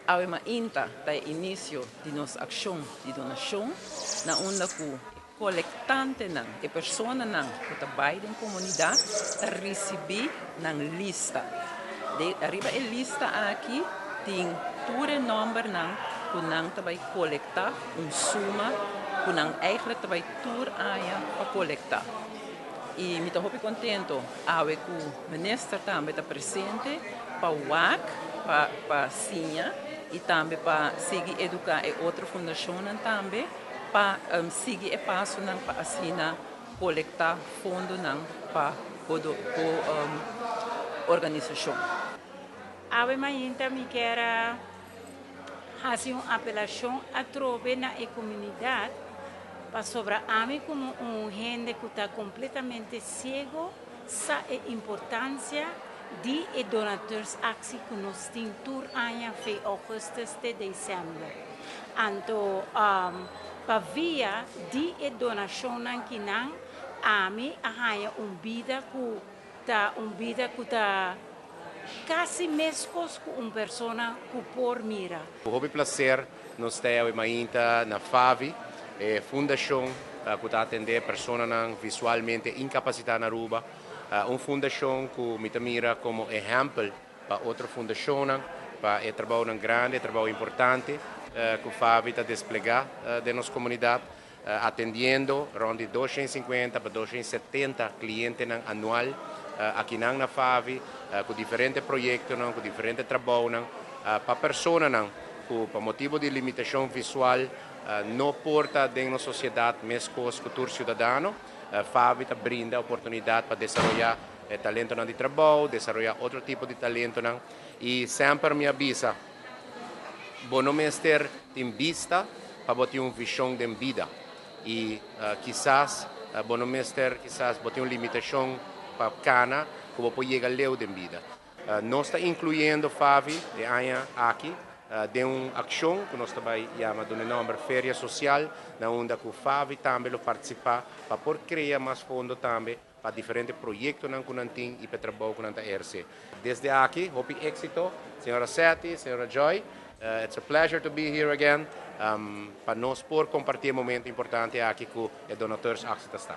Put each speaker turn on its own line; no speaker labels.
Awe mainta ta e inisio di nos akshon di donashon na unda ku e kolektantenan, e personanan ku ta bai den komunidat ta risibí nan lista. De ariba e lista aki tin tur e nòmbernan ku nan ta bai kolektá, un suma ku nan eigentlik ta bai tur aña pa kolektá. I mi ta hopi kontento awe ku minister tambe ta presente pa wak, pa siña i tambe pa sigui eduká e otro fundashonnan tambe pa sigui e pasonan pa asina kolektá fondonan pa bo organisashon.
Awe mainta mi kier a hasi un apelashon atrobe na e komunidat pasobra ami komo un hende ku ta kompletamente siego sa e importansia di e donateursactie ku nos tin tur aña fe augustus te december. Anto pa via di e donashonnan kinan ami a haña un bida ku ta un bida ku ta kasi meskos ku un persona ku por mira.
Hopi plaser nos ta awe mainta na FAVI, e fundashon ku ta atendé personanan visualmente inkapasitá na Aruba. Un fundashon ku mi ta mira komo ehèmpel pa otro fundashonnan, pa e trabounan grandi, e trabou importante ku FAVI ta desplegá den nos komunidat, atendiendo rònt di 250 pa 270 klientenan anual akinan na FAVI, ku diferente proyektonan, ku diferente trabounan pa personanan ku pa motibu di limitashon visual no por ta den nos sosiedat meskos ku tur siudadano. FAVI ta brinda oportunidat pa desaroyá talentonan di trabou, desaroyá otro tipo di talentonan i semper mi a bisa, bo no mester tin bista pa bo tin un vishon den bida i kisas bo no mester, kisas bo tin un limitashon pa kana ku bo por yega leu den bida. Nos ta inkluyendo FAVI e aña aki den un akshon ku nos ta bai yama duna e nòmber Feria Sosial, na unda ku FAVI tambe lo partisipá pa por krea mas fondo tambe pa diferente proyektonan ku nan tin i pa e trabou ku nan ta ehersé. Desde aki, hopi éksito, señora Setty, señora Joy. It's a pleasure to be here again pa nos por kompartí e momento importante aki ku e donateursactie ta start.